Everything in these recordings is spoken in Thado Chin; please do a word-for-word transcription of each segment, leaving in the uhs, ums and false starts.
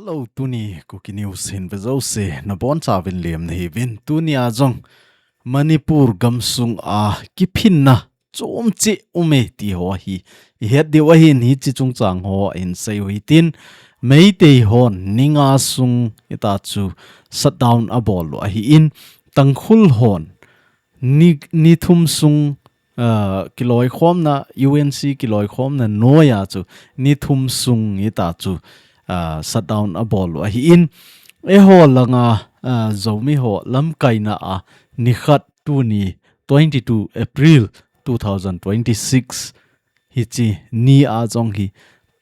Hello, tuni Kuki News hin ve jouse nabonchauvin lemna hiuvin. Tuni a jong Manipur gamsung a kiphinna chomche um e ti ho hi ihet diu ahin, hiche chungchang ho hin seiu hitin, Meitei hon ni nga sung hita chu shutdown abol u ahin, Tangkhul hon ni, ni thum sung, ah, kiloikhomna, U N C kiloikhomna noiya chu ni thum sung hita chu, ah, shutdown abol u ahin, eiho langa, ah, Zomi ho lamkaina a nikhat tuni twenty-two April two thousand twenty-six hiche ni a jong hi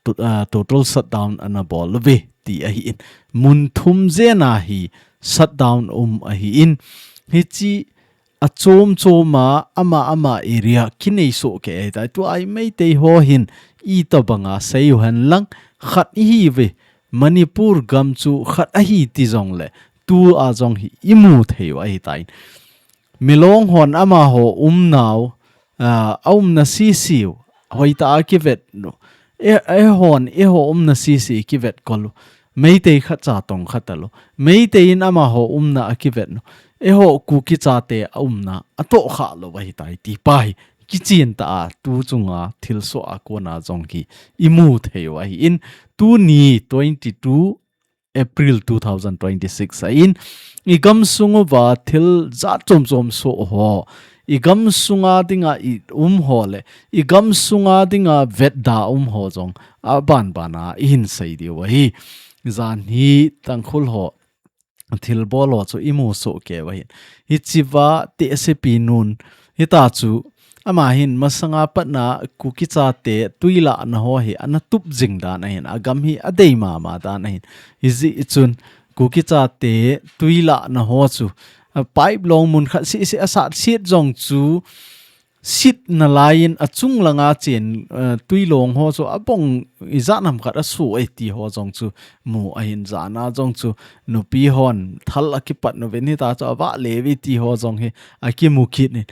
to-, ah, total shutdown ana bol uve ti ahin, mun thum jena hi shutdown um ahin, hiche achom choma ama ama area kinei soh kei ahitai. Tua hi Meitei ho hin itobanga seiu henlang, khat ihiuve, Manipur gam chu khat ahi ti jongle tua jong hi imu theiu ahitai. Milong hon amaho umnau, ah, aumna sisiu hoitah a kivet u. E, eihon eiho umna sisi kivet kol u. Meitei khatcha tong khat talou. Meitei in amaho umna akivet u. Eiho Kuki chate aumna atohkhah lou ahitai ti pa hi kichen tah a tu chunga thilsoh a kona jong hi imu theiu ahin, tuni twenty-two April two thousand twenty-six ahin, igamsung uva thil jat chom chom soh ho, igamsunga dinga ium ho le igamsunga dinga vetda um ho jong aban bana ihin sei diu ahi. Jan hi Tangkhul ho thilbol ho chu imu soh keiu ahin, hichea tehsepi nun hita chu, ama hin masanga patna Kuki chate twi lahna ho hi ana tup jing dan ahin, agam hi adei mama dan ahin. Hijeh chun Kuki chate twi lahna ho chu, a, pipe long mun khat seh seh asat set jong chu, set nalaiyin achung langa chen, eh, twi long ho chu abong ijat ham khat asoh e ti ho jong chu mu ahin, jana jong chu nupi hon thal akipat uvin hita chu avah leuve ti ho jong hi akimu kit in.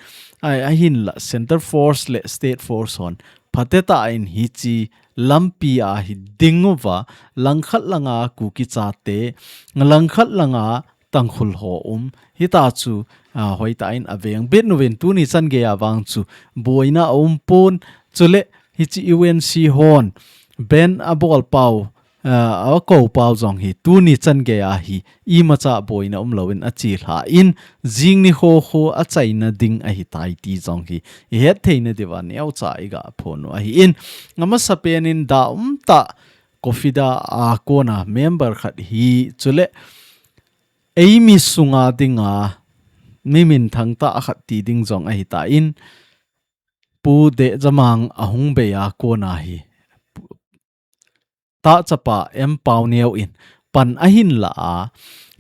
Ai, ahinla Centre Force le State Force hon phatecha in hiche lampi a hi ding uva, langkhat langa Kuki chate, langkhat langa Tangkhul ho um. Hita chu, ah, hoitah in avengbit uvin, tuni chan geiya vang chu boina aum pon. Chule hiche U N C hon ban abol pau, ah, akou pau jong hi tuni chan geiya hi imacha boina umlouvin achelha in, jing nikho kho achaina ding ahitai ti jong hi ihet theina diuva neocha iga phon u ahin, amasapen in da umtah COFIDA a kona member khat hi, chule eimi sunga dinga mi minthang tah khat ti ding jong ahitan, Pu Dejamang ahung bei a kona hi, tah chapa M Pauneo in pan ahin la a,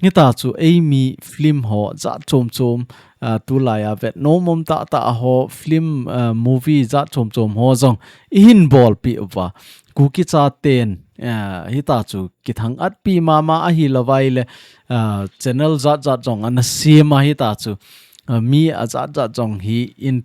hita chu eimi film ho jat chom chom, ah, tulai a vet nom um tah tah ho film, ah, movie jat chom chom ho jong ihin bolpeh uva, Kuki chaten, ah, hita chu kithang atpi mama ahilouvai le, ah, channel jat jat jong ana sem a, hita chu, ah, mi ajat jat jong hi in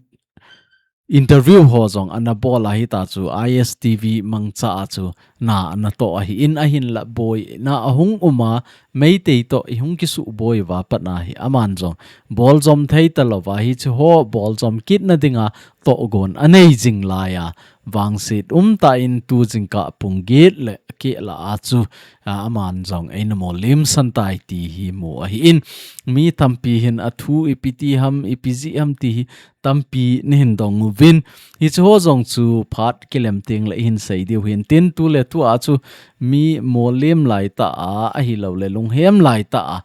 interview ho jong ana bol a, hita chu I S T V mangcha a chu na ana toh ahin, ahinla boina ahung um a, Meitei toh ihung kisuh boi uva pat na hi aman jong boljom thei talouva, hiche ho boljom kitna dinga tohgon anei jing lai a, vangset umtah in tu jingkah pung get le keh lah a chu, a, aman jong eina molem san tai ti hi mu ahin, mi tampi hin athu ipi ti ham, ipi jeh ham ti hi tampi nahin dong uvin. Hiche ho jong chu phat kilem teng le ihin sei diu hin tin, tu le tu a chu mi molem lai tah a, ahilouleh lunghem lai tah a,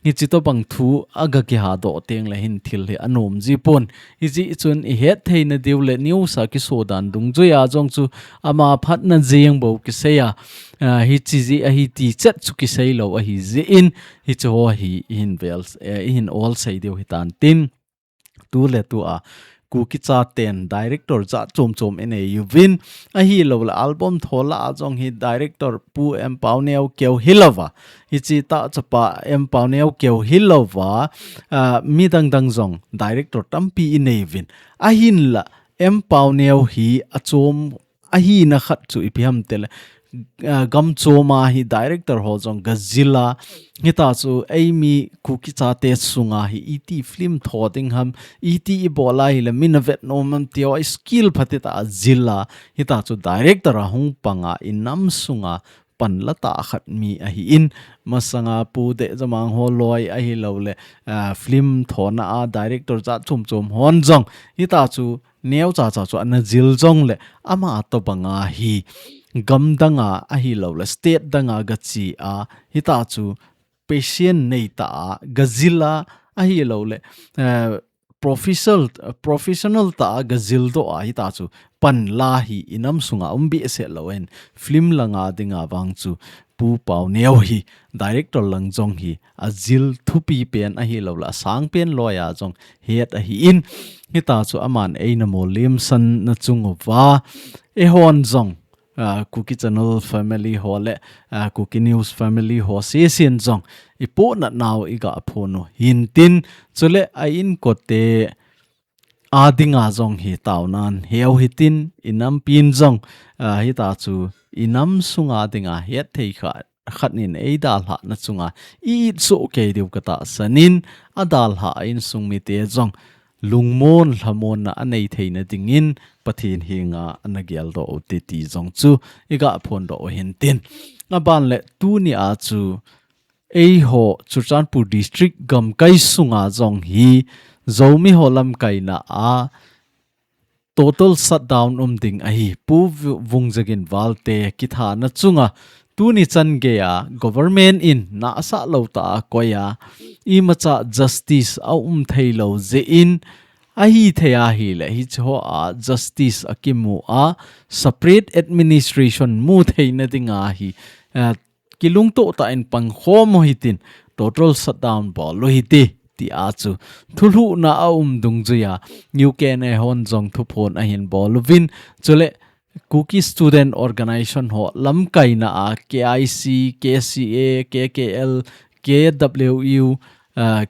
hiche tobang thu aga kihadoh teng le hin thil hi anom ji pon. Hijeh chun ihet theina diu le news a kiso dan dungjui a jong chu ama phatna jeng bou kisei a, a, hiche jeh ahi ti chet chu kisei lou ahi jeh in, hiche ho hi ihin vel, eh, ihin ol sei diu hitan tin. Tu le tu a Kuki chaten director jat chom chom inei uvin, ahilouleh album tho lah a jong hi director Pu M Pauneo keu hilouva, hiche tah chapa M Pauneo keu hilouva, a, mi dang dang jong director tampi inei uvin. Ahinla M Pauneo hi achom ahina khat chu ipi ham tile, ah, gam chom a hi director ho jong gajil a, hita chu eimi Kuki chate sunga hi iti film tho ding ham, iti ibol a hile min avet nom ham ti ho skill phatah a jil a, hita chu director a hung pang a inam sunga panla tah khat mi ahin, masanga Pu Dehjamang ho loi ahilou le, ah, film thona a director jat chom chom hon jong hita chu neocha cha chu ana jil jong le ama tobang a hi gam dang a ahilou le state dang a gache a hita chu passion nei tah a gajil a ahilou le, eh, professional, professional tah a gajil doh a hita chu panla hi inam sunga um behseh lou in film langa dinga vang chu Pu Pauneo hi director lang jong hi ajil thupi pen ahilou le asang pen loi a jong het ahin, hita chu aman eina mollem san na chung uva eihon jong, ah, Kuki Channel family ho le, ah, Kuki News family ho sesen jong ipohnat nau iga phon u hintin, chule a inkote a dinga jong hi taunan heu hitin, inam pin jong, ah, hita chu inam sunga dinga het thei kha khat in eidalhah na chunga i it soh kei diu katahsan in, adalhah a insung mite jong lungmon lhamonna anei theina dingin Pathen henga ana geldoh u hite ti jong chu iga phondoh u hintin. Aban le tuni a chu eiho Churachandpur District gamkai sunga jong hi Zomi ho lamkaina a total shutdown um ding ahi. Pu Vu-, Vungzagin Valte kithana chunga tuni chan geiya government in nahsah lou tah a koi a imacha justice aum thei lou jeh in ahithei ahile hiche ho a justice akimu a separate administration mu theina dinga hi, eh, kilungtoh tah in pangkhom u hitin total shutdown bol u hite tia chu thulhuhna aum dungjuiya U K N A hon jong thuphon ahin bol uvin, chule Kuki Student Organization ho lamkaina a K I C, K C A, K K L, K W U, ah,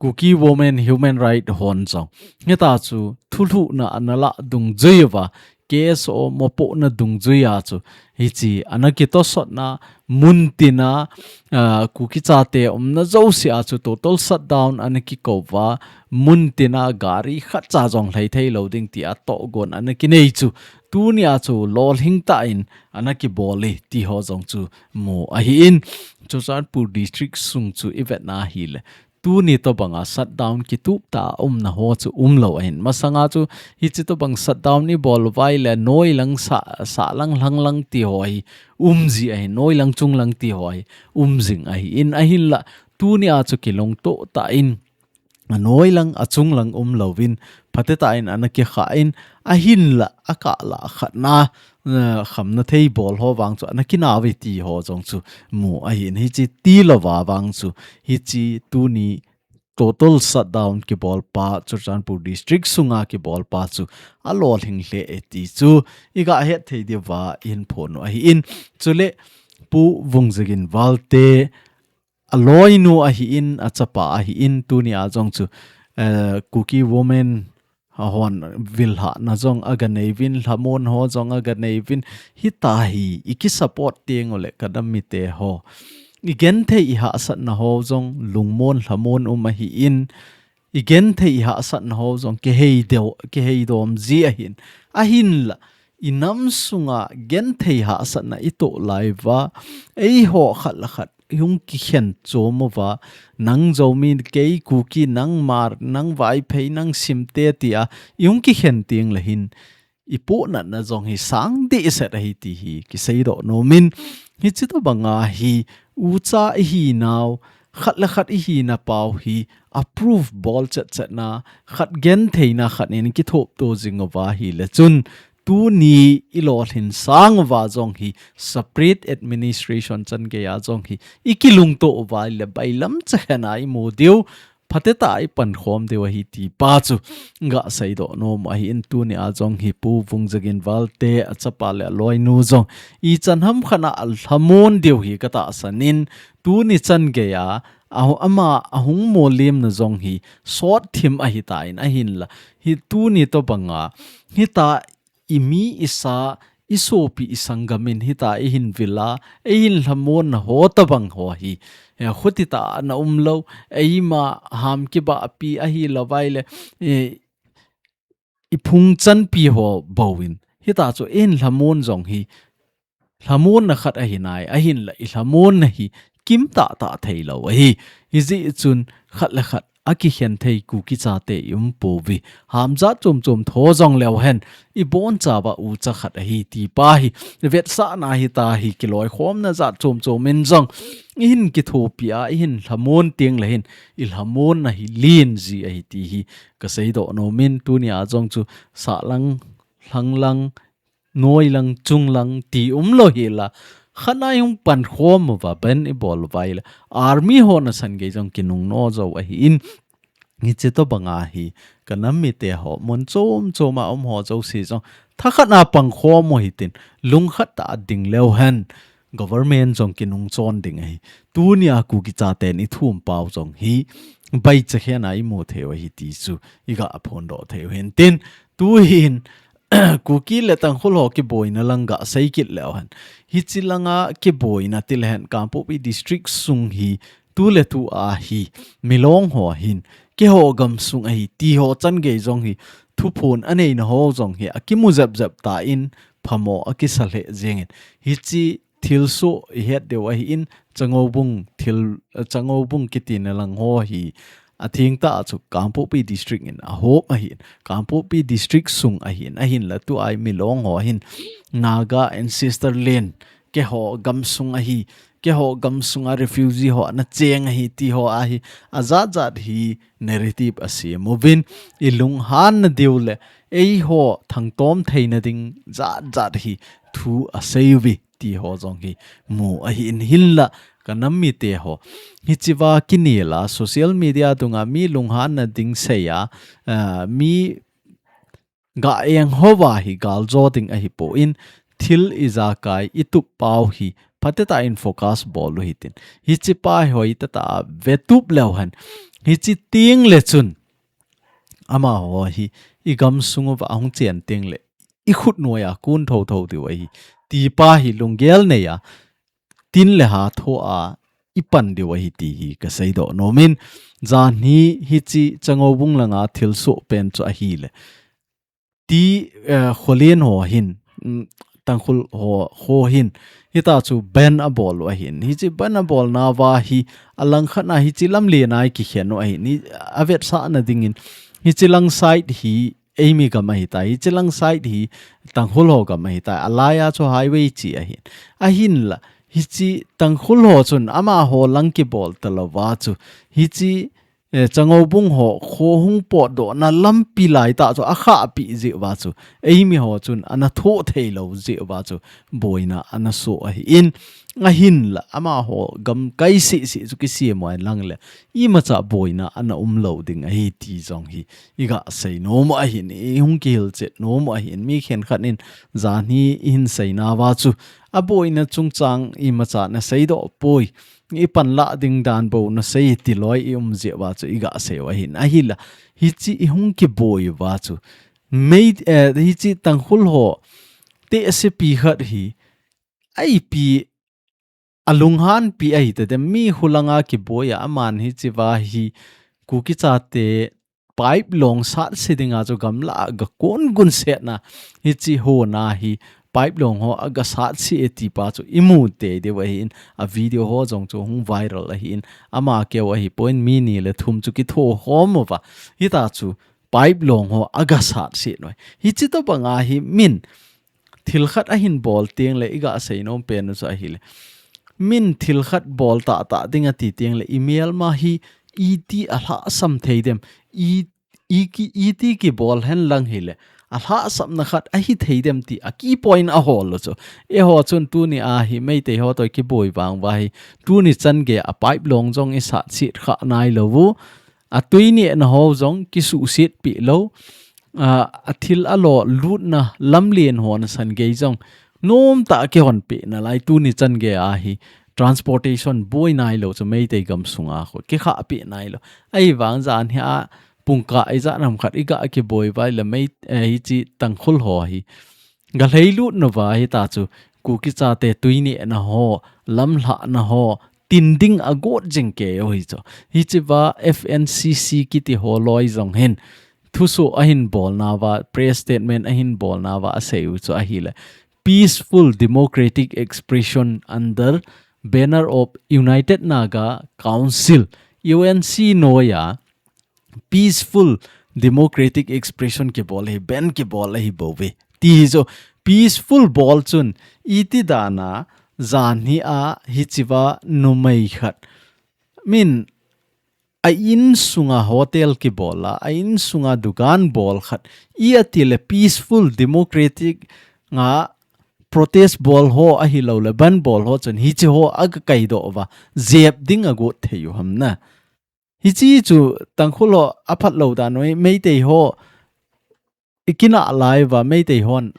Kuki Women Human Right hon jong hita chu thulhuhna ana lah dungjui uva, K S O mopohna dungjuiya chu hiche ana kitosotna mun tina, ah, Kuki chate umna jouse a chu total shutdown ana kikou uva, mun tina gari khatcha jong lhai thei lou ding tia tohgon ana kinei chu tunia chu lolhing tah in ana kibol e ti ho jong chu mu ahin, Churachandpur District sung chu ivetna ahile tuni tobanga shutdown kitup tah a umna ho chu umlou ahin. Masanga chu hiche tobang shutdown ibol uva ahile noilang sa, sahlang lhanglang ti ho hi umji ahin, noilang chunglang ti ho hi umjing ahin, ahinla tunia chu kilungtoh tah in anoilang achunglang umlouvin phatah tah in ana kikhah in, ahinla akah lah khatna, eh, khamna thei bol ho vang chu ana kinauve ti ho jong chu mu ahin, hiche tilou va vang chu hiche tuni total shutdown kibol pa Churachandpur District sunga kibol pa chu alolhing lheh e ti chu iga het thei diuva ihin phon u ahin, chule Pu Vungzagin Valte aloinu ahin, achapa ahin, tunia jong chu, eh, Kuki Women hon vilhahna jong aga neivin, lhamon ho jong aga neivin, hita hi iki support tengule kadam mite ho, igenthei ihahsatna ho jong lungmon lhamon um ahin, igenthei ihahsatna ho jong kihei deu, kihei dom ji ahin, ahinla inam sunga genthei hahsatna itoh lai uva, eiho khat le khat ihung kikhen chom uva, nang Zomi, kei Kuki, nang Hmar, nang Vaiphei, nang Simte tia ihung kikhen tengle hin ipohnatna jong hi sang dehset ahi ti hi kiseidoh nomin, hiche tobanga hi ucha ihinau, khat le khat ihina pau hi approve bol chetchetna, khat gentheina khat in kithopto jing uva ahile chun, tuni ilolhin sang uva jong hi separate administration chan geiya jong hi ikilungtoh uva ahile bailam chakhen a imu diu, phatah tah a ipankhom diu ahi ti pa chu gaseidoh nom ahin, tunia jong hi Pu Vungzagin Valte achapa le aloinu jong ichan ham khat a alhamon diu hi katahsan in, tuni chan geiya ahu-, ama ahung mollimna jong hi sot thim ahitan, ahinla hi tuni tobanga hita imi isa i sopi i sangam in hita i hin vil a, i hin lhamon na ho tabang ho hi. Eh, khuti ta na um lo, eima ham kibahpi ahi lo vai le, eh, i phung chanpi ho bou in. Hita chu i hin lhamon jong hi, lhamon na khat ahi nai, ahin la i lhamon na hi, kim ta ta thei lo ahi. Hi ji chun khat le khat a kikhen thei Kuki chate i um pouve. Ham jat chom chom tho jong leu hen, i bon chauva u cha khat ahi ti pa hi. Vetsahna hita hi kiloikhomna jat chom chom in jong. I hin kithopi a, i hin lhamon teng le hin, i lhamon na hi lien ji ahi ti hi. Ka seidoh nom in tunia jong chu sahlang, lhanglang, noilang, chunglang ti um lo hi la. Khat na i hung pankhom uva, ban i bol uva i la. Army ho na san gei jong kinung no jo ahi in. Hichi tobang a hi, ka nam mite ho, mun chom chom a um ho jouse jong, thakhat na pankhom u hitin, lungkhat ta ding leu hen, government jong kinung chon ding ahi. Tunia Kuki chaten i thum pau jong hi, bai chakhen a i mu thei u ahi ti chu, i ga phondoh thei u hintin. Tu hin, Kuki le Tangkhul ho kiboina lang ga sei kit leu hen. Hichi langa kiboina ti le hen, Kangpokpi district sung hi, tu le tu a hi, Milong ho hin, keiho gamsung ahi, ti ho chan gei jong hi, thuphon a neina ho jong hi, a kimu jep jep ta in, phamo a kisa lheh jeng in. Hichi thilsoh i het diu ahi in, Changoubung thil, Changoubung kiti na lang ho hi, a theng ta chu Kangpokpi district in a hop ahi in, Kangpokpi district sung ahi in, ahin la tu a i Milong ho hin, Naga ancestor land, keiho gamsung ahi, keiho gamsung a refugee ho na cheng ahi, ti ho ahi, a jat jat hi narrative a sem uvin, i lunghan na diu le, eiho thangtom theina ding jat jat hi thu a sei uve, ti ho jong hi mu ahi in hin la, ka nam mite ho. Hichi va kinel a, social media dunga mi lunghan na ding sei a, ah, mi ga eng ho va hi gal jo ding ahi po in, thil i jakai i tup pau hi, phate ta in focus bol u hitin. Hichi pa hi hoi ta ta ve tup leu hen. Hichi teng le chun, ama ho hi, i gamsung uva hung chen teng le, i khut noi a kun tho tho diu ahi. Ti pa hi lunggel nei a, tin le ha tho a, i pan diu ahi ti hi ka seidoh nom in. Jan hi hichi Changoubung langa thilsoh pen chu ahi le. Ti, eh, Kholin ho hin, mm, Tangkhul ho, ho hin, hita chu ban a bol u ahin. Hichi ban a bol na va hi, a langkhat na hichi lam le nai kikhen u ahin. Hi, a vetsahna ding in, hichi lang side hi, eimi gam ahi tai. Hichi lang side hi, Tangkhul ho gam ahi tai. A lai a chu highway chi ahin. Ahin la, hichi Tangkhul ho chun, ama ho lang kibol ta lo va chu. Hichi, eh, Changoubung ho, kho hung potdoh na lampi lai ta chu, a khahpi jeh va chu. Eimi ho chun, ana tho thei lo jeh va chu. Boina, ana so ahi in. Ahin la, ama ho, gam kai si si chu kisi mo lang le. Imacha boina, ana um lo ding ahi ti jong hi. I ga sei nom u ahin, i hung kihil chet nom u ahin. Mi khenkhat in, jan hi i hin sei na va chu. A boina chungchang, imacha na seidoh poi. I pan la ding dan bou na sei ti loi i um jeh va chu i ga sei u ahin. Ahi la, hichi i hung kiboi va chu. Mei, eh, hichi Tangkhul ho, te se pi khat hi, a ipi a lunghan pi ahi ta dem mi khu langa kiboi a aman hichi va hi Kuki chate pipe long sat se dinga chu gamla a ga kon gun set na hichi ho na hi pipe long ho a ga sat se e ti pa chu i mu te diu ahi in a video ho jong chu hung viral ahi in ama keu ahi poi mi ni le thum chu kitho hom uva hita chu pipe long ho a ga sat se noi. Hichi tobang a hi min thil khat a hin bol teng le i ga sei nom pen u chu ahi le. Min thil khat bol ta ta ding a ti teng le i melma hi i ti a hla sam thei dem. I, i ki, i ti kibol hen lang hi le. A hla samna khat a hi thei dem ti a key point a hol u chu. E ho chun tuni a hi Meitei ho toi kiboi vang va hi. Tuni chan gei a pipe long jong i sat sit kha nai lo u. A tui nehna ho jong kisuhset pi lo. A, a thil a lo lutna lamlen ho na san gei jong. Nom ta kihon pi na lai tuni chan gei a hi. Transportation boi nai lo chu Meitei gam sunga khu. Kikha pi nai lo. Ahi vang jan hi a pungka i ja nam khat i ga kiboi vai la mei, eh, hichi Tangkhul ho hi. Galheilut nauva hitachu Kuki chate tuinehna ho, lamlhahna ho, tin ding agot jing kei u hichu. Hichea F N C C kiti ho loi jong hin thusoh ahin bolnauva, press statement ahin bolnauva asei u chu ahile, peaceful democratic expression under banner of United Naga Council, U N C noiya, peaceful democratic expression kibol hi, ban kibol ahi bouve. Ti hichu peaceful bol chun iti dana janhia hichea numei khat, min, a insunga hotel kibol a, a insunga dukan bol khat, i atile peaceful democratic nga protest bol ho ahilouleh ban bol ho chun hiche ho agakaidoh uva, jep ding agot thei u ham na. Hiche chu Tangkhul ho aphat lou dan u hi, Meitei ho ikinah lai uva, Meitei hon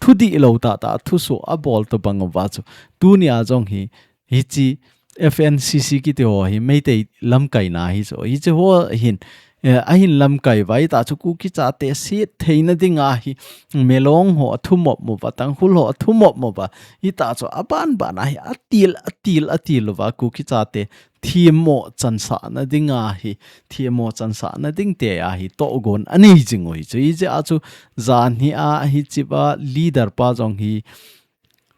thudih lou tahtah thusoh abol tobang uva chu, tunia jong hi, hiche F N C C kiti ho hi Meitei lamkaina hichu. Hiche ho hin, eh, ahin lamkai uva, hitachu Kuki chate set theina dinga hi, Milong ho athumop uva, Tangkhul ho athumop uva, hitachu abanbana hi atil, atil, atil uva, Kuki chate themmo chansahna dinga hi, themmo chansahna dingtea hi tohgon anei jing u hichu. Hichea chu janhia hichea leader pa jong hi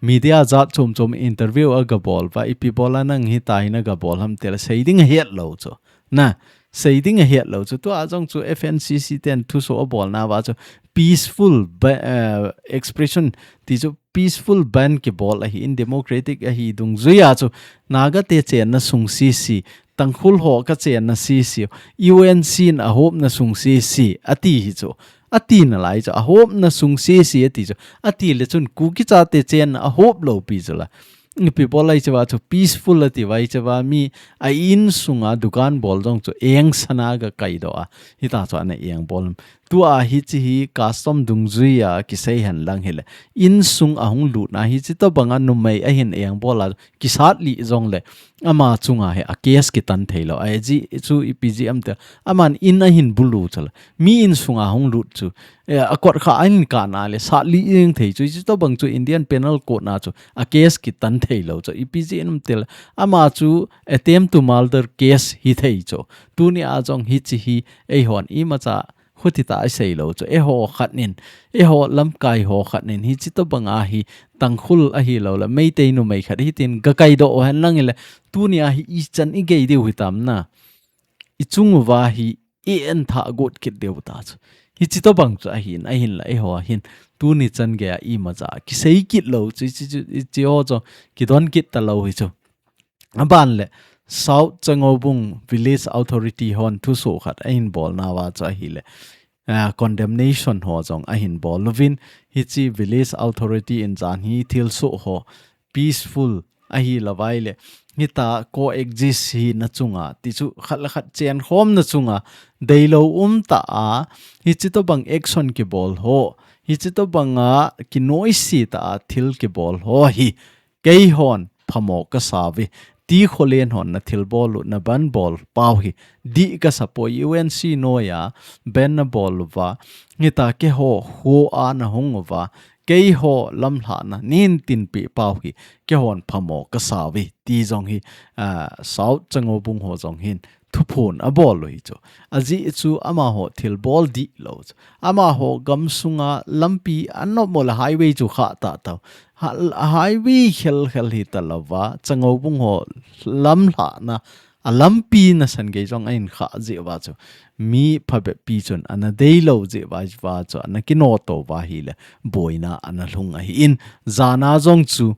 media jat chom chom interview agabol uva, ipi bola nang hitia hi nagabol ham tile sei ding ahet lou chu. Na, sei ding ahet lou chu. Tua jong chu F N C C ten thusoh abolnauva chu peaceful ba-, eh, expression ti chu peaceful ban kibol ahin, democratic ahi dungjuia chu Naga te chenna sung sese, Tangkhul ho kachenna sese, U N C in ahopna sung sese ati hichu. Ati nalai chu, ahopna sung sese ati chu. Atile chun Kuki chate chenna ahop lou pi chu la. Ipi bola hichea chu peaceful ati uva, hichea mi a insunga dukan bol jong chu engsana agakaidoh a, hitachu ana engbol. Tua hiche hi custom dungjuia kisei henlang hile, insung ahung lutna hiche tobanga numei ahin engbol a, kisat lih jongle ama chunga hi a case kitan thei lou. Ajeh chu ipi jeh ham tile, aman in ahin bulu chule, mi insunga hung lut chu, eh, akot kha ahin kana le sat lih jeng thei chu. Hiche tobang chu Indian Penal Code na chu a case kitan thei lou chu. Ipi jeh ham tile, ama chu attempt to murder case hithei chu. Tunia jong hiche hi eihon imacha khuti tah a isei lou chu. Eiho khat in, eiho lamkai ho khat in hiche tobanga hi Tangkhul ahilouleh Meitei numei khat hitin gakaidoh u henlang hile, tunia hi ichan igei diu hitam na. Ichung uva hi i-enthah got kit diu ta chu. Hiche tobang chu ahin, ahinla eiho hin tuni chan geia imacha kisei kit lou chu, hiche, hiche, hiche ho chu kidon kit talou hichu. Aban le, South Changoubung Village Authority hon thusoh khat ahin bolnauva chu ahile, ah, condemnation ho jong ahin bol uvin, hiche Village Authority in janhi thilsoh ho peaceful ahilouva ahile, hitia coexist hina chunga, tichu khat le khat chenkhomna chunga, deilou umtah a, hiche tobang action kibol ho, hiche tobanga kinoise tah a thil kibol ho hi, keihon phamo kasauve. Ti Kholen hon nathilbol u, nabanbol pau hi dih kasapoi. U N C noiya ban nabol uva, hitia keiho khoa nahung uva, keiho lamlhahna nahin tinpeh pau hi keihon phamo kasauve. Ti jong hi, ah, South Changoubung ho jong hin thuphon abol u hichu. Ajeh chu amaho thilbol dihlou chu. Amaho gamsunga lampi anop mo le highway chu khah tahtah u. Ha, highway khelkhel hitalouva, Changoubung ho lamlhahna, a lampi nasan gei jong ahin khah jeh uva chu. Mi phabep pi chun ana deilou jeh uva chu, ana kinoto uva ahile, boina ana lhung ahin, jana jong chu,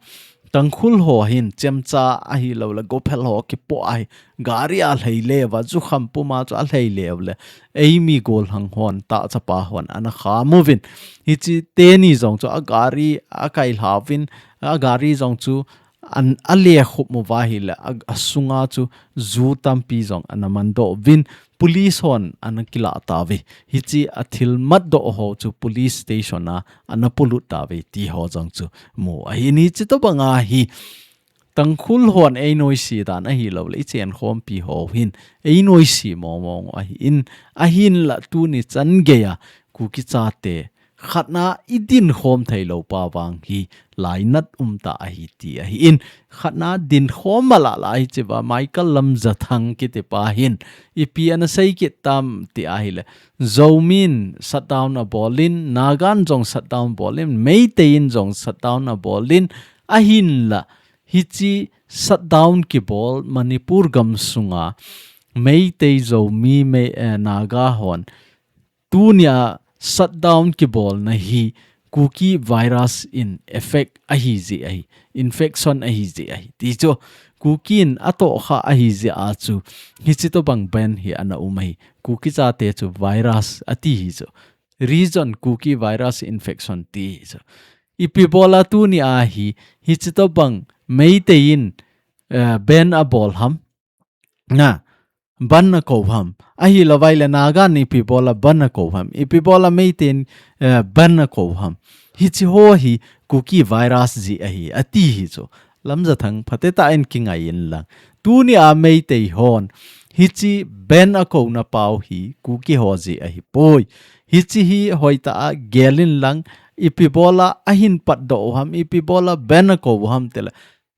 Tangkhul ho hin chemcha ahilouleh, gophel ho kipoh ahi, gari alhei le uva, jukham puma chu alhei le ule, eimi golhang hon, tahchapa hon, ana kham uvin. Hiche teni jong chu agari akailha uvin, agari jong chu an, alekhup uva ahile, a, asunga chu ju tampi jong ana mandoh uvin, police hon ana kilah tauve. Hiche athil matdoh ho chu police station a ana polut tauve ti ho jong chu mu ahin, hiche tobanga hi Tangkhul hon einoise dan ahilouleh, ichenkhompi ho hin einoise mongmong u ahin, ahinla tuni chan geia Kuki chate khatna i dinkhom thei lou pa vang hi lainat um ta ahi ti ahi in, khatna dinkhom mala la ahi chiva Michael Lamjathang kiti pa hin ipi ana sei kit tam ti ahile, Zomin shutdown a bolin, Nagan jong shutdown bolin, Meitei in jong shutdown a bolin, ahinla hichi shutdown kibol Manipur gam sunga Meitei, Zomi, Mei, eh, Naga hon tunia shutdown kibolna hi Kuki virus in effect ahi ji ahi, infection ahi ji ahi. Ti chu Kuki in atoh kha ahi ji a chu hichi tobang ban hi ana um ahi. Kuki chate chu virus ati hi chu. Reason Kuki virus infection ti hi chu. Ipi bola tunia hi hichi tobang Meitei in, eh, ban a bol ham. Na, ban a ko ham. Ahi lou vai le Naga in ipi bola ban a ko ham. Ipi bola Meitei in, eh, ban a ko ham. Hichi ho hi Kuki virus ji ahi, ati hi chu. Lamjathang phatechan kingai in lang. Tunia Meitei hon hichi ban a kona pau hi Kuki ho ji ahi poi. Hichi hi hoitah a gel in lang, ipi bola ahin patdoh u ham, ipi bola ban a ko u ham tile.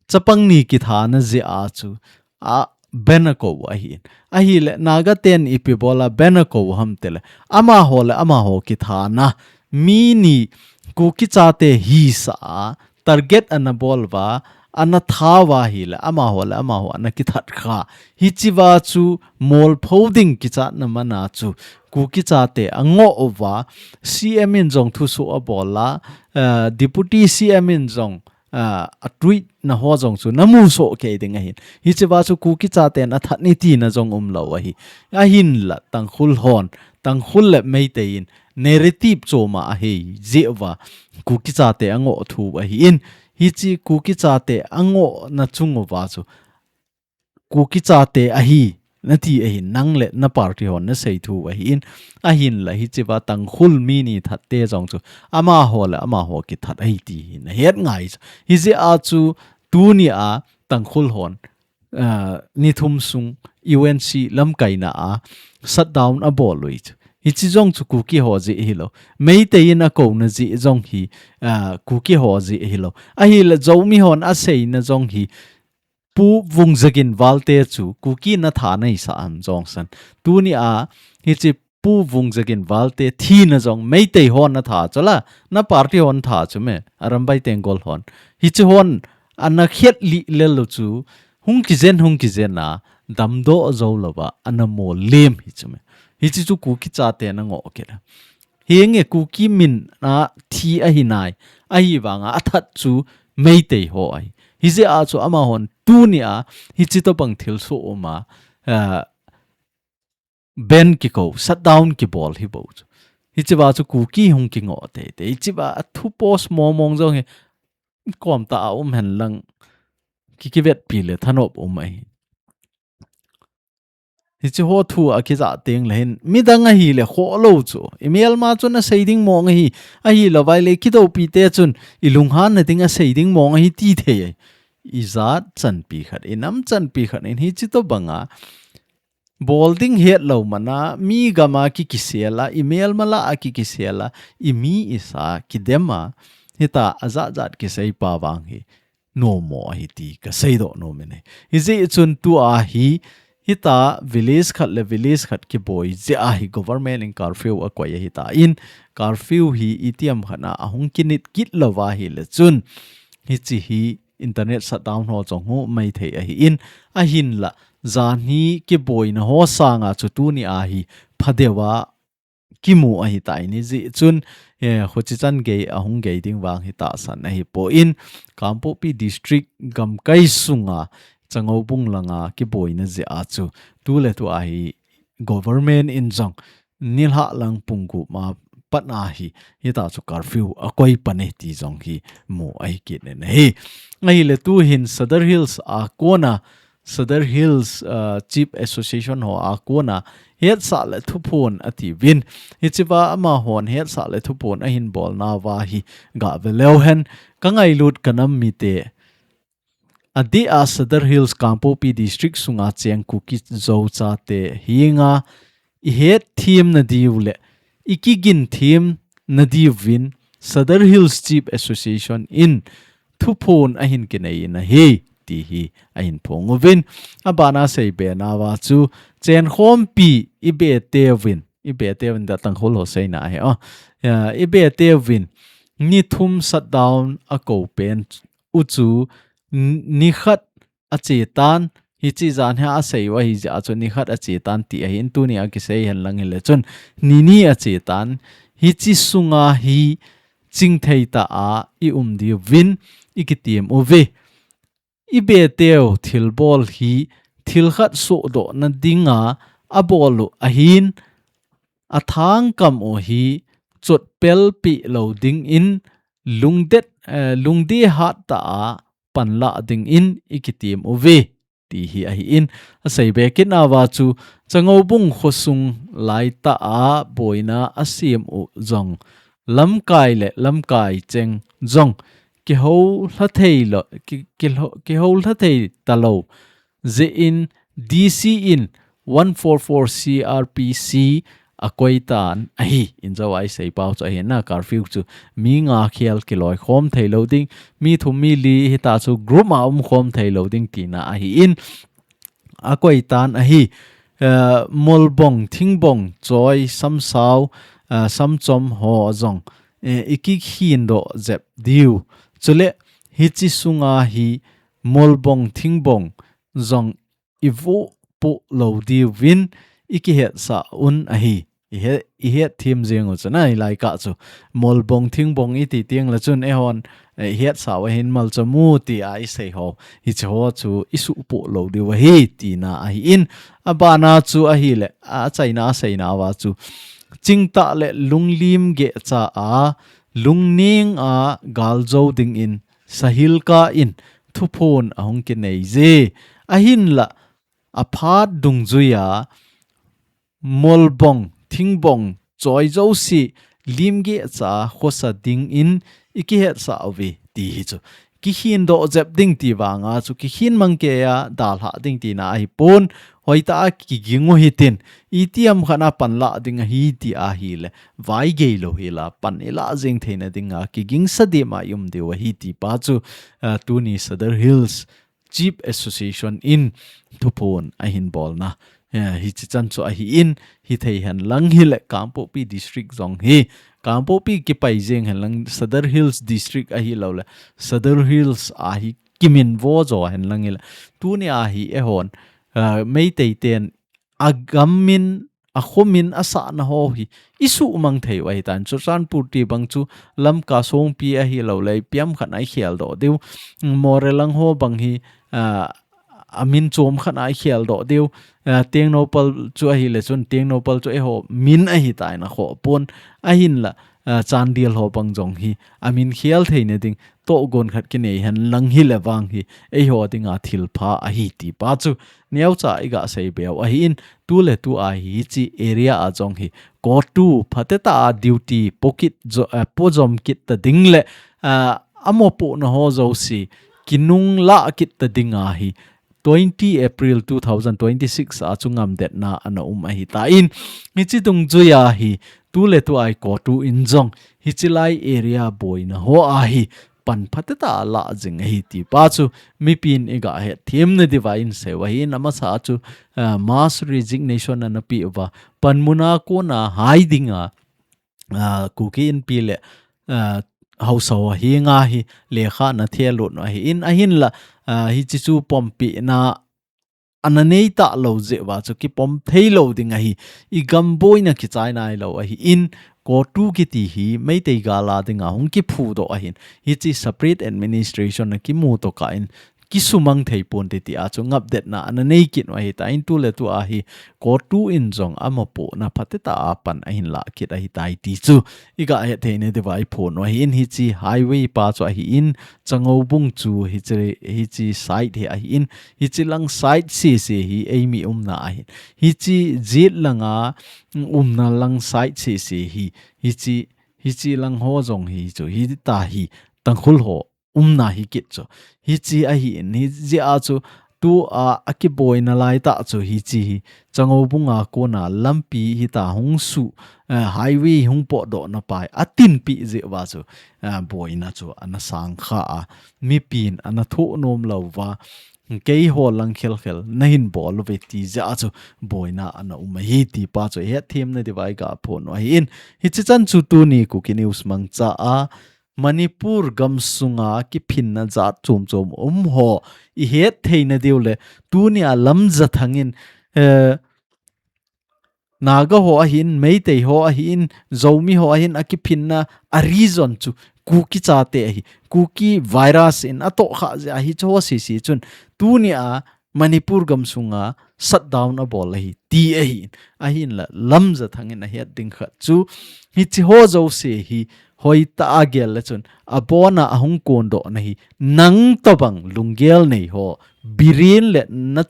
Chapang ni kithana ji a chu a ban a ko u ahi in. Ahile Naga ten ipi bola ban a ko u ham tile. Amaho le amaho kithana. Mi ni Kuki chate hisa a target ana bol uva, ana tha uva ahile, amaho le amaho ana kithat kha. Hichiva chu molpho ding kichatna mana chu Kuki chate angoh uva, C M in jong thusoh abol a, eh, Deputy C M in jong, eh, a tweet na ho jong chu namu soh kei ding ahin. Hichiva chu Kuki chaten athat ni tina jong umlou ahi. Ahinla Tangkhul hon, Tangkhul le Meitei in narrative choma ahei jeh uva Kuki chate angoh thu ahi in, hichi Kuki chate angohna chung uva chu Kuki chate ahi nati ahin, nang le na party hon nasei thu ahi in, ahinla hichiva Tangkhul mi ni thatte jong chu amaho le amaho kithat ahi ti hi nahet ngai chu. Hijeh a chu tunia Tangkhul hon ah, ni thum sung U N C lamkaina a shutdown abol u hi chu. Hichi jong chu Kuki ho jeh hilou. Meitei in akona jeh jong hi, ah, Kuki ho jeh hilou. Ahile Zomi hon aseina jong hi Pu Vungzagin Valte chu Kuki in atha naisa ham jong san. Tunia hichi Pu Vungzagin Valte thina jong Meitei hon atha chu la, na party hon atha chu me, Arambai Tenggol hon. Hichi hon ana khet lih lel u chu, hung kijen, hung kijen a, damdoh jou louva, ana mol lem hi chu me. Hichi chu Kuki chaten angoh kit a. Hinge Kuki min a thi ahi nai, ahivanga athat chu Meitei ho ahi. Hijeh a chu amahon tunia, hichi tobang thilsoh uma, ah, ban kiko, shutdown kibol hi bou chu. Hichiva chu Kuki hung kingoh teitei. Hichiva a thu post mong mong jong hi komtah a um hen lang ki, kivetpi le thanop um ahi. Hichi ho thu a kijah teng le hin midang ahile khoh lou chu. I melma chu nasei ding mong ahi. Ahilou vai le kidoupi te chun i lunghanna ding a sei ding mong ahi ti thei ahi. I jat chanpi khat, i nam chanpi khat in hichi tobanga bol ding hetlou mana, mi gam a ki kisel a, i melma lah a ki kisel a, i mi i sa kidem a, hita ajat jat kisei pa vang hi nomo ahi ti kasei doh nom in ahi. Hijeh chun tua hi, hita village khat le village khat kiboi jeh a hi government in curfew akoi ahitan, curfew hi itiham khat a ahung kinit kit louva ahile chun, hichi hi internet shutdown ho jong hung um maithei ahin, ahinla, janhi kiboina ho sanga chu tunia hi phadeuva kimu ahitan, hijeh chun, eh, khuchi chan gei ahung gei ding vang hi tahsan ahipon, Kangpokpi District gamkai sunga Changoubung langa kiboina jeh a chu tuletua hi government in jong nilhah lang pung gup ma pat a hi, hita chu curfew akoi pan e ti jong hi mu ahi kit in ahi. Ahile tuhin Sadar Hills a kona, Sadar Hills, ah, Chief Association ho a kona hetsah le thuphon atiuvin. Hichiva amahon hetsah le thuphon ahin bolnauva hi gave leu hen, ka ngailut ka nam mite, adeh a Sadar Hills Kangpokpi District sunga cheng Kuki Zo chate henga i hetthem nadiu le i kigin them na diuvin Sadar Hills Chief Association in thuphon ahin kinei in ahi, ti hi ahin phong uvin. Abana seibe nauva chu, chenkhompi i be teuvin, i be teuvin da Tangkhul ho seina ahi, oh. Ya, i be teuvin ni thum shutdown a ko pen u chu, n-, ni khat a che tan, hichi jan hi a sei u ahi jeh a chu ni khat a che tan ti ahin, tuni a kisei hen lang hile chun ni ni a che tan, hichi sunga hi chingthei tah a i um diuvin i kitem uve. I be teu thilbol hi thil khat sohdohna dinga a bol u ahin, a thangkam u hi chotpel pi lo dingin lungdet, eh, lungdei hat tah a panla dingin i kitem uve, ti hi ahin. A seibe kit nauva chu, Changoubung khosung lai tah a boina a sem u jong, lamkai le lamkai cheng jong, kihou lha thei lo, ki, kihou, kihou lha thei ta lo jeh in D C in one four four C R P C a koi tan ahi. Injo a i sei pau chu ahi na, curfew chu mi nga khel kiloi khom thei lo ding, mi thum mi li hita chu group a um khom thei lo ding tina ahin, a koi tan ahi. Eh, molbong, thingbong, choi, samsau, eh, samchom ho jong, eh, i kikhin doh jep diu. Chule hichi sunga hi molbong, thingbong jong i voh poh lo diuvin i kihetsah un ahi. I he, i hetthem jeng u chu na, i lai kah chu. Molbong, thingbong i ti teng le chun eihon, eh, i hetsah u ahin malcha mu ti a i sei ho. Hichi ho chu i suhpoh lo diu ahi, tina ahin. Abana chu ahile, a chaina a seinauva chu, chingtah le lunglim gehcha a, lungning a galjou dingin Sahilka in thuphon ahung kinei je. Ahinla, a phat dungjui a, molbong, thingbong, choi jouse, lim gehcha khosa dingin i kihetsah uve, ti hi chu. Kikhin doh jep ding ti vanga chu, kikhin mang kei a dalhah ding tina ahi pon, hoitah a kiging u hitin, itiham khat a panla ding ahi ti ahile, vai gei lo hila, pan i la jeng theina dinga, kigingsa dema i um diu ahi ti pa chu, ah, tuni Sadar Hills Chief Association in thuphon ahin bolna. Eh, hichi chan chu ahin, hithei hen lang hile Kangpokpi District jong hi. Kangpokpi kipai jeng hen lang Sadar Hills District ahi lo le. Sadar Hills a hi kiminvo jo hen lang hile. Tuni a hi eihon, ah, Meitei ten a gam min, a kho min a sahna ho hi i suhmang thei u ahitan. Churachandpur ti bang chu Lamka Songpi ahi lo le, ipi ham khat a i khel doh diu. Moreh lang ho bang hi, ah, a min chom khat a i khel doh diu. Ah, Tengnoupal chu ahile chun, Tengnoupal chu eiho min ahitan a kho pon. Ahinla, ah, Chandel ho bang jong hi a min khel theina ding tohgon khat kinei hen lang hile vang hi eiho dinga thilpha ahi ti pa chu neocha i ga sei beu ahin, tu le tu a hi hichi area a jong hi COTU phatecha a duty pokit jo, eh, pojom kit ta ding le, ah, a mopohna ho jouse kinunglah kit ta dinga hi twenty April two thousand twenty-six a chu ngamdetna ana um ahitan, hichi dungjui a hi tu le tu a hi COTU in jong hichi lai area boina ho a hi pan phatecha a la jing ahi ti pa chu mipin i ga hetthem na diuva i sei u ahin, amasa chu, ah, mass resignation ana pe uva, panmun a kona hai dinga, ah, Kuki Inpi le, ah, Haosa ho henga hi lekha ana thehlut u ahin, ahinla, ah, hichi chu pompina ana nei talou jeh uva chu kipom thei lou ding ahi, i gam boina kichai nailou ahin, COTU kiti hi Meitei gal a dinga hung kiphudoh ahin, hichi separate administration a kimu tokah in kisumang thei ponte tia chu ngapdetna ana nei kit u ahitan, tu le tu a hi COTU in jong a mopohna phatecha a pan ahin lah kit ahitai ti chu i ga het theina diuva i phon u ahin, hichi highway pa chu ahin, Changoubung chu hichi, hichi side hi ahin, hichi lang side sese hi eimi umna ahin, hichi jet langa umna lang side sese hi, hichi, hichi lang ho jong hi chu, hita hi Tangkhul ho umna hi kit chu. Hichi ahin, hijeh a chu tua akiboina laitah chu hiche hi Changoubung a kona lampi hita hung su, eh, highway hung potdohna pa hi atinpi jeh uva chu, eh, boina chu ana sangkha a, mipin ana thoh nom louva, keiho lang khelkhel nahin bol uve ti jeh a chu boina ana um ahi ti pa chu ihetthemna diuva iga phon u ahin, hiche chan chu tuni Kuki News mangcha a Manipur gamsunga kiphinna jat chom chom um ho ihet theina diu le tunia Lamjathang in, eh, Naga ho ahin, Meitei ho ahin, Zomi ho ahin akiphinna a reason chu Kuki chate ahi, Kuki virus in atohkha jeh ahi chu ho sese chun tunia Manipur gamsunga shutdown abol ahi ti ahi, ahinla Lamjathang in ahet ding khat chu hiche ho jouse hi hoitah a gel le chun abona ahung kondohna hi nang tobang lunggel nei ho, Biren le na,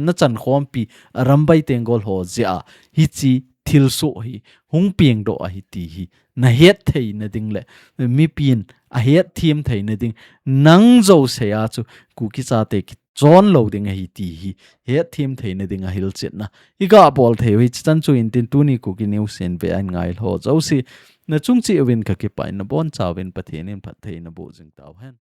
nachankhompi Arambai Tenggol ho jeh a hiche thilsoh hi hung pengdoh ahi ti hi nahet theina ding le mipin ahetthem theina ding, nang jouse a chu Kuki chate kichon lou ding ahi ti hi hetthem theina ding a hilchetna iga bol thei u hiche chan chu intin tuni Kuki News in ve a ngailha ho jouse nachung cheh uvin kakipah in nabonchauvin Pathen in phatthei naboh jing tauhen.